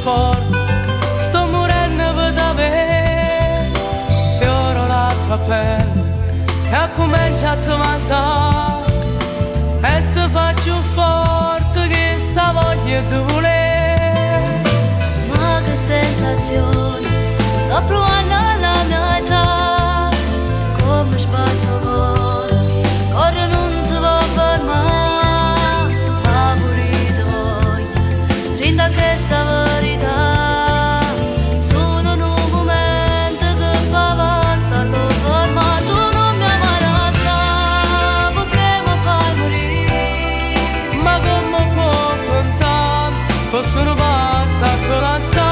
forte, sto morendo per t'avere. Sfioro la tua pelle e accomincia a te vasà. E se faccio forte che sta voglia di voler. Ma che sensazione sto provando alla mia età. Come sbatte 'o core, core nun si può fermare. Ma pure te voglio, dint' a chesta verità. Solo nu mumento che poi passa lo ferma. Tu nun mi amar perché mi fai morire. Ma come può pensare, fosse un pazzo a te lassà?